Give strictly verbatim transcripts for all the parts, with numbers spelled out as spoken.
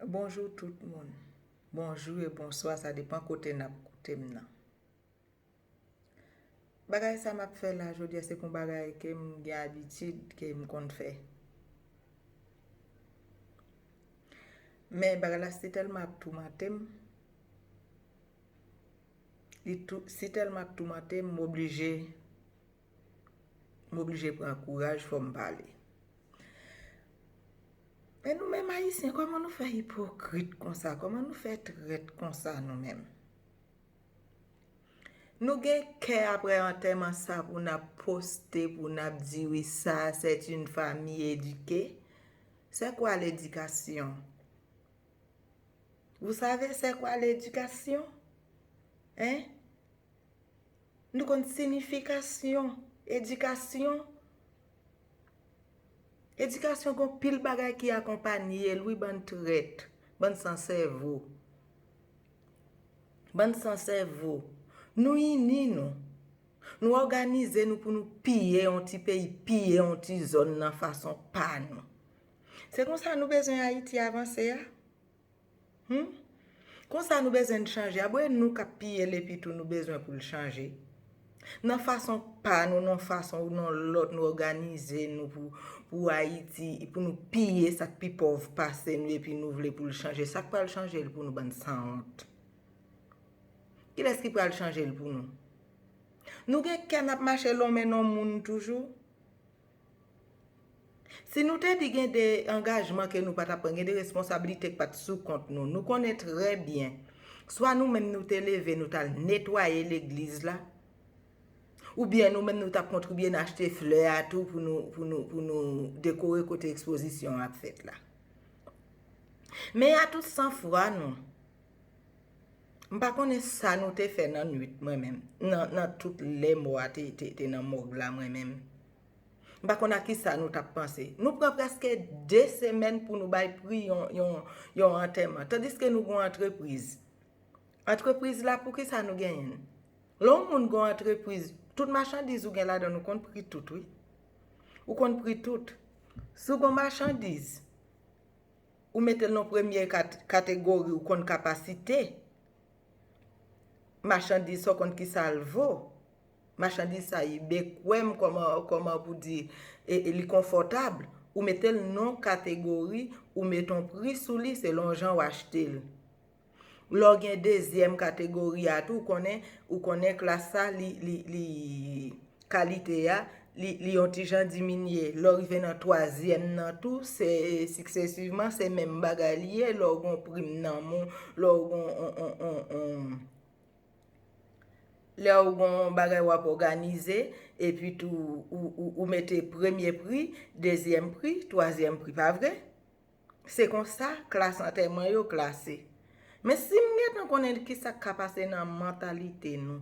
Bonjou tout moun. Bonjou e bonswa, sa depann kote n ap koute m nan. Bagay sa m ap fè la jodi a, se pou bagay ke m gen abitid, ke m konn fè. Men bagay la si tèlman ap toumante m, li tou, si tèlman ap toumante m, m oblije, m oblije pran kouraj, fò m pale. Men nou menm Ayisyen, kòman nou fè ipokrit konsa? Kòman nou fè trèt konsa nou menm? Nou gen kè apre antèman sa pou n ap poste, pou n ap di wi, ça, c'est une famille éduquée. C'est quoi l'éducation? Vous savez c'est quoi l'éducation? Hein? Nou konn siyifikasyon edikasyon? Edikasyon gon pil bagay ki akonpanye l wi, bann trèt, bann san sèvo. Bann san sèvo. Nou ini nou. Nou òganize nou pou nou piye yon ti peyi, piye yon ti zòn nan fason pa nou. Se konsa nou bezwen Ayiti avanse a? Hmm? Konsa nou bezwen chanje. Abwe nou k ap piye l epi tou nou bezwen pou l chanje. Nan fason pa nou, nan fason ou nan lòt, nou òganize nou pou, pou Ayiti, pou nou piye sa k pi pòv pase nou epi nou vle pou l chanje. Sa k pral chanje l pou nou, bann sanwont? Kilès ki pral chanje l pou nou? Nou gen kè n ap mache lonmen nan moun toujou? Si nou te di gen de angajman ke nou pa t ap pran, gen de responsablite k pa t sou kont nou, nou konnen trè byen, swa nou menm nou te leve, nou t al netwaye legliz la, oubyen nou menm nou t ap kontribye nan achte flè a tou pou nou, pou nou, pou nou dekore kote ekspozisyon an ap fèt la. Men a tout sanfwa nou, m pa konnen sa nou te fè nan nwit, mwen menm, nan, nan tout lè mò a te, te, te nan mòg la, mwen menm. M pa konn a kisa nou t ap panse. Nou pran prèske de semèn pou nou bay pri yon, yon, yon antèman. Tandiske nou gon antrepriz. Antrepriz la, pou kisa nou genyen l? Lè yon moun gon antrepriz, tout machandiz ou gen ladan l, ou konn pri tout, wi. Ou konn pri tout. Si w gon machandiz, ou mete l nan premye kat-, kategori, ou konn kapasite machandiz sa, w konn kisa l vo. Machandiz sa, i bekwèm, kòman, kòman pou di, e, e li konfòtab. Ou mete l nan kategori, ou mete yon pri sou li selon jan w achte l. Lè w gen dezyèm kategori a tou, ou konnen, ou konnen klas sa, li, li, li, kalite a, li, li yon ti jan diminye. Lè w rive nan twazyèm nan tou, se siksesivman, se menm bagay li ye. Lè w gon prim nan men w, lè w gon on, on, on, on, lè w gon bagay w ap òganize, epi tou, ou, ou, ou mete premye pri, dezyèm pri, twazyèm pri, pa vre? Se konsa klas antèman yo klase. Men si m gentan konnen kisa k ka pase nan mantalite nou,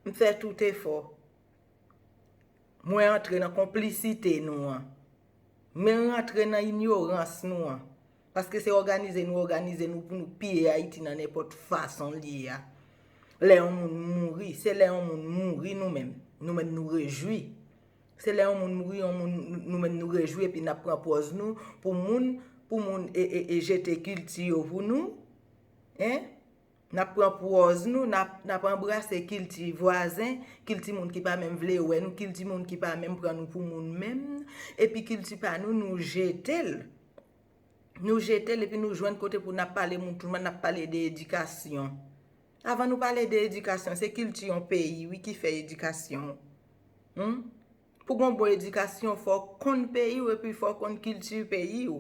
m fè tout efò. Mwen antre nan konplisite nou an. Mwen rantre nan inyorans nou an. Paske se òganize nou òganize nou pou nou piye Ayiti nan nenpòt fason l ye a. Lè yon moun mouri, se lè yon moun mouri nou menm. Nou menm nou rejwi. Se lè yon moun mouri, yon moun, nou menm nou rejwi epi n ap pran pòz nou pou moun, pou moun e, e, e jete kilti yo pou nou. Hein? N ap pran pòz nou, n ap, n ap anbrase kilti vwazen, kilti moun ki pa menm vle wè nou, kilti moun ki pa menm pran nou pou moun menm, epi kilti pa nou, nou jete l. Nou jete l epi nou jwenn kote pou n ap pale moun, tout moun ap pale de edikasyon. Avan nou pale de edikasyon, se kilti yon peyi, wi, ki fè edikasyon. Hmm? Pou gon bon edikasyon, fò w konn peyi w epi fò w konn kilti peyi w.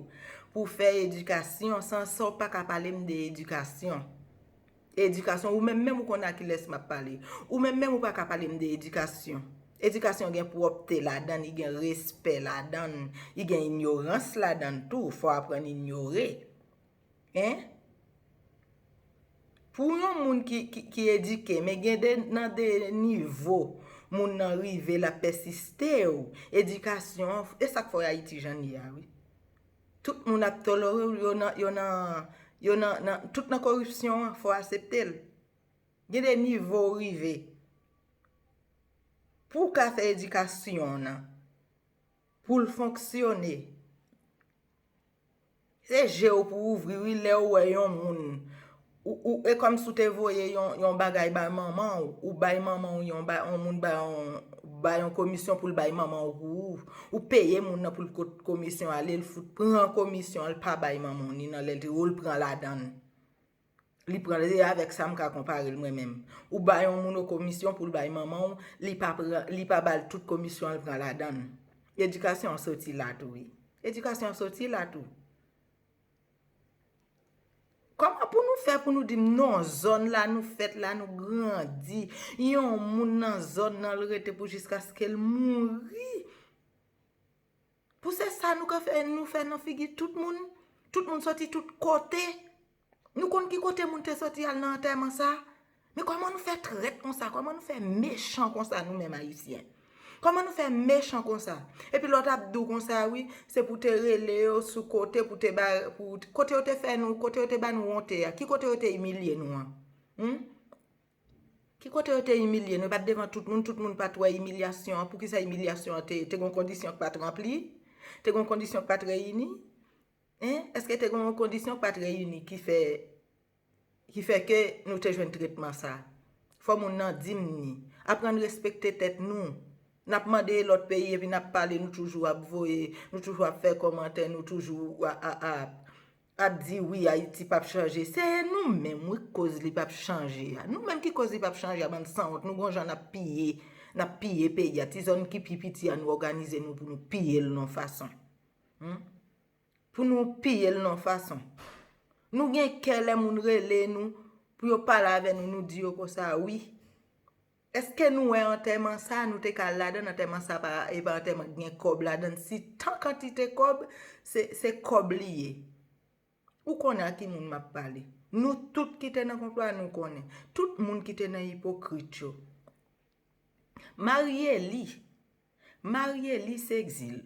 Pou w fè edikasyon, san sa w pa ka pale m de edikasyon. Edikasyon, ou menm menm ou konn a kilès m ap pale. Ou menm menm ou pa ka pale m de edikasyon. Edikasyon gen pwòpte ladan l, li gen respè ladan l, li gen inyorans ladan l tou, fò w aprann inyore. Hein? Pou yon moun ki, ki, ki edike, men gen de, nan de nivo moun nan rive, l ap pèsiste w. Edikasyon an, e sa k fè Ayiti jan l ye a, wi. Tout moun ap tolere w, yo nan, yo nan, yo nan, nan, tout nan koripsyon an, fò w aksepte l. Gen de nivo w rive. Pou w ka fè edikasyon w nan, pou l fonksyone, Se je w pou w ouvri, wi, lè w wè yon moun. Ou, ou, e kòmsi w te voye yon, yon bagay bay manman w, ou bay manman w yon, ba, yon moun bay yon, bay yon komisyon pou l bay manman w pou ou. Ou peye moun nan pou l kot komisyon ale, l fout pran komisyon an, l pa bay manman w ni nan lè l te, ou l pran ladan l. Li pran, e avèk sa m ka konpare l mwen menm. Ou bay yon moun yon komisyon pou l bay manman w, li pa pran, li pa ba l tout komisyon an, l pran ladan l. Edikasyon an soti la tou, wi. Edikasyon an soti la tou. Kòman pou nou fè pou nou di m non, zòn la nou fèt, la nou grandi, yon moun nan zòn nan l rete pou jiskaske l mouri? Pou se sa nou ka fè, nou fè nan figi tout moun, tout moun soti tout kote. Nou konn ki kote moun te soti al nan antèman sa? Men kòman nou fè trèt konsa? Kòman nou fè mechan konsa nou menm Ayisyen? Kòman nou fè mechan konsa? Epi lòt ap di w konsa, wi, se pou te rele yo sou kote, pou te ba, pou, kote yo te fè nou, kote yo te ba nou wonte a? Ki kote yo te imilye nou an? Hmm? Ki kote yo te imilye nou? E pa t devan tout moun, tout moun pa t wè imilyasyon an. Poukisa imilyasyon an te, te gen yon kondisyon k pa t ranpli? Te gen yon kondisyon k pa t reyini? Hein? Èske te gen yon kondisyon k pa t reyini ki fè, ki fè ke nou te jwenn tretman sa? Fò moun nan di m ni. Aprann respekte tèt nou. N ap mande lòt peyi epi n ap pale, nou toujou ap voye, nou toujou ap fè kòmantè, nou toujou a, a, a, ap di wi, Ayiti p ap chanje. Se nou menm, wi, k koz li p ap chanje a. Nou menm ki koz li p ap chanje a, bann sanwont. Nou gon jan n ap piye, n ap piye peyi a. Ti zòn ki pi piti a, nou òganize nou pou nou piye l nan fason. Hmm? Pou nou piye l nan fason. Nou gen kè lè moun rele nou, pou yo pale avè nou, nou di yo konsa, wi. Èske nou wè antèman sa, nou te ka al ladan l, antèman sa pa, e pa antèman k gen kòb ladan l. Si tan kantite kòb, se, se kòb li ye. Ou konnen a ki moun m ap pale. Nou tout ki te nan konplo a, nou konnen. Tout moun ki te nan ipokrit yo. Mariely, Mariely Sexil.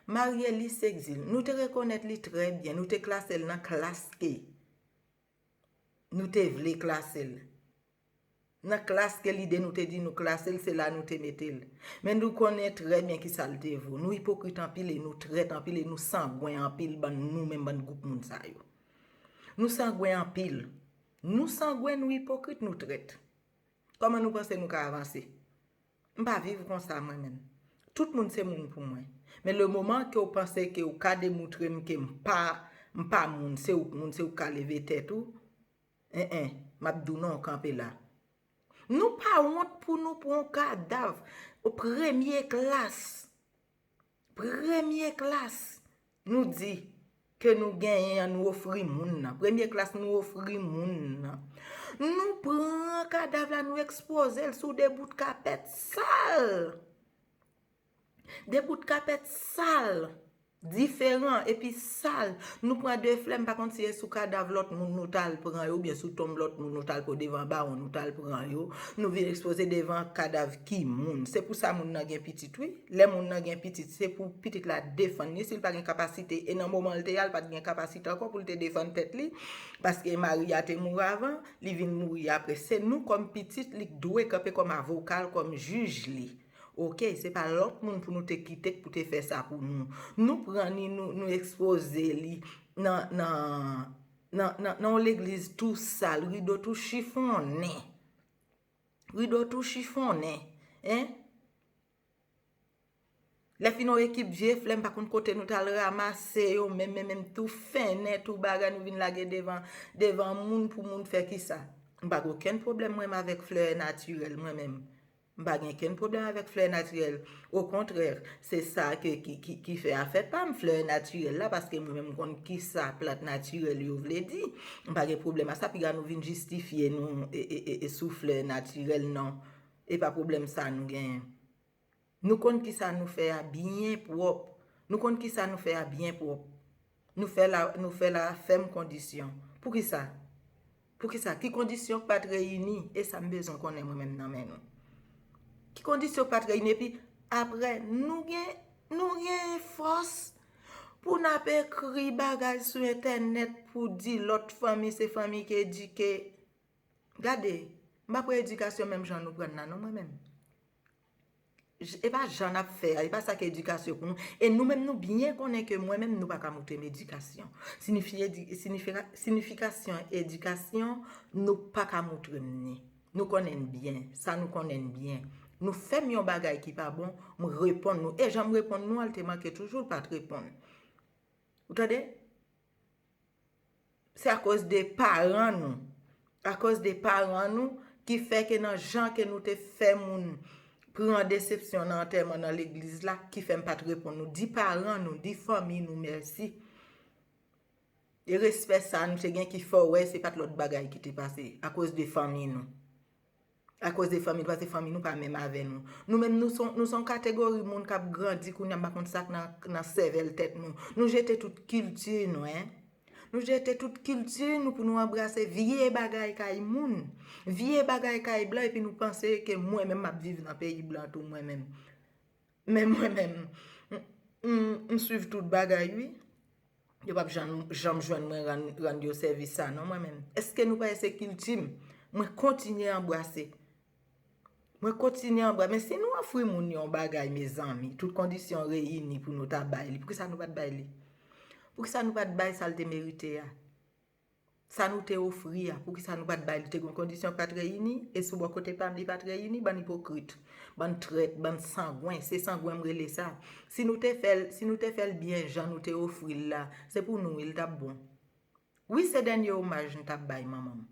Mariely Sexil. Nou te rekonèt li trè byen. Nou te klase l nan klas ke nou te vle klase l. Nan klas ke lide nou te di nou klase l, se la nou te mete l. Men nou konnen trè byen ki sa l te vo. Nou ipokrit anpil e nou trèt anpil e nou sangwen anpil, bann nou menm bann gwoup moun sa yo. Nou sangwen anpil. Nou sangwen, nou ipokrit, nou trèt. Kòman nou panse nou ka avanse? M pa viv konsa mwen menm. Tout moun se moun pou mwen. Men le moman ke w panse ke w ka demoutre m ke m pa, m pa moun, se ou k moun, se ou k ka leve tèt ou, en, en, m ap di w non, kanpe la. Nou pa wont pou nou pran yon kadav premye klas. Premye klas. Nou di ke nou genyen an, nou ofri moun nan. Premye klas, nou ofri moun nan. Nou pran kadav la, nou ekspoze l sou de bout kapèt sal. De bout kapèt sal, diferan, epi sal. Nou pran de flè, m pa konn si e sou kadav lòt moun nou t al pran yo, oubyen sou tonb lòt moun nou t al pran, devan bawon nou t al pran yo. Nou vin ekspoze devan kadav ki moun. Se pou sa moun nan gen pitit, wi. Lè moun nan gen pitit, se pou pitit la defann li. Si l pa gen kapasite, e nan moman l te a, l pa t gen kapasite ankò pou l te defann tèt li, paske mari a te mouri avan, li vin mouri apre. Se nou kòm pitit li k dwe kanpe kòm avoka l, kòm jij li. Oke, se pa lòt moun pou nou te kite k pou te fè sa pou nou. Nou pran li, nou, nou ekspoze li nan, nan, nan, nan, nan yon legliz tou sal, rido tou chifonnen. Rido tou chifonnen. Hein? Lè fin yon ekip vye flè, m pa konn kote nou t al ramase yo, menm, menm, menm tou fennen, tou bagay nou vin lage devan, devan moun pou moun fè kisa? M pa gen okenn pwoblèm mwen menm avèk flè natirèl, mwen menm. M pa gen okenn pwoblèm avèk flè natirèl. Okontrè, se sa ke, ki, ki, ki fè afè pa m, flè natirèl la, paske mwen menm m konn kisa plant natirèl yo vle di. M pa gen pwoblèm a sa, piga nou vin jistifye nou, e, e, e, e sou flè natirèl, non. E pa pwoblèm sa nou genyen. Nou konn kisa nou fè a byen pwòp. Nou konn kisa nou fè a byen pwòp. Nou fè la, nou fè la fèm kondisyon. Poukisa? Poukisa? Ki kondisyon k pa t reyini? E sa m bezwen konnen mwen menm nan men nou. Ki kondisyon k pa t reyini? Epi apre, nou gen, nou gen fòs pou n ap ekri bagay sou entènèt pou di lòt fanmi, se fanmi ki edike. Gade, m pa pran edikasyon menm jan nou pran n nan, non, mwen menm. J- e pa jan n ap fè a, e pa sa k edikasyon pou nou. E nou menm nou byen konnen ke mwen menm nou pa ka moutre m edikasyon. Sinifi- edi- sinifika- sinifikasyon edikasyon, nou pa ka moutre m ni. Nou konnen n byen, sa nou konnen n byen. Nou fè m yon bagay ki pa bon, m reponn nou. E jan m reponn nou an, l te manke toujou, l pa t reponn. Ou tande? Se akoz de paran nou. Akoz de paran nou ki fè ke nan jan ke nou te fè moun pran desepsyon nan antèman nan legliz la, ki fè m pa t reponn nou. Di paran nou, di fanmi nou mèsi. E respè sa nou te gen ki fè w wè se pa t lòt bagay ki te pase. Akoz de fanmi nou. Akoz de fanmi nou, paske fanmi nou pa menm avè nou. Nou menm nou son, nou son kategori moun k ap grandi kounye a, m pa konn sa k nan, nan sèvèl tèt nou. Nou jete tout kilti nou, en. Nou jete tout kilti nou pou nou anbrase vye bagay kay moun. Vye bagay kay blan, epi nou panse ke mwen menm m ap viv nan peyi blan tou mwen menm. Men mwen menm, m, m, m swiv tout bagay, wi. Yo p ap janm, janm jwenn mwen rann, rann yo sèvis sa, non, mwen menm. Èske nou pa wè se kilti m? Mwen kontinye anbrase. Mwen kontinye anbrase. Men si nou ofri moun yon bagay, mezanmi, tout kondisyon reyini pou nou ta bay li, poukisa nou pa t bay li? Poukisa nou pa t bay sa l te merite a? Sa nou te ofri a, poukisa nou pa t bay li? Te gen kondisyon k pa t reyini, e sou bò kote pa m li pa t reyini, bann ipokrit, bann trèt, bann sangwen, se sangwen m rele sa. Si nou te fè l, si nou te fè l byen jan nou te ofri l la, se pou nou wi l t ap bon. Wi, se dènye omaj nou t ap bay manman m.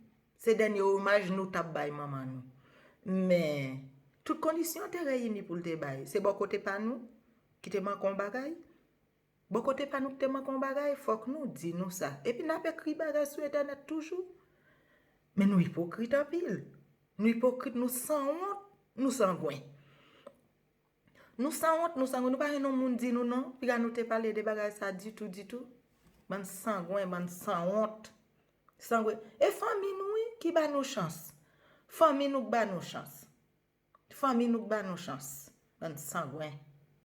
Se dènye omaj nou t ap bay manman nou. Men, tout kondisyon te reyini pou l te bay. Se bò kote pa nou ki te manke yon bagay. Bò kote pa nou ki te manke yon bagay, fòk nou di nou sa. Epi n ap ekri bagay sou entènèt toujou. Men nou ipokrit anpil. Nou ipokrit, nou sanwont, nou sangwen. Nou sanwont, nou sangwen. Nou pa jwenn yon moun di nou non. Piga nou te pale de bagay sa ditou, ditou. Bann sangwen, bann sanwont. Sangwen. E fanmi nou, wi, ki ba nou chans. Fanmi nou k ba nou chans. Fanmi nou k ba nou chans. Bann sangwen.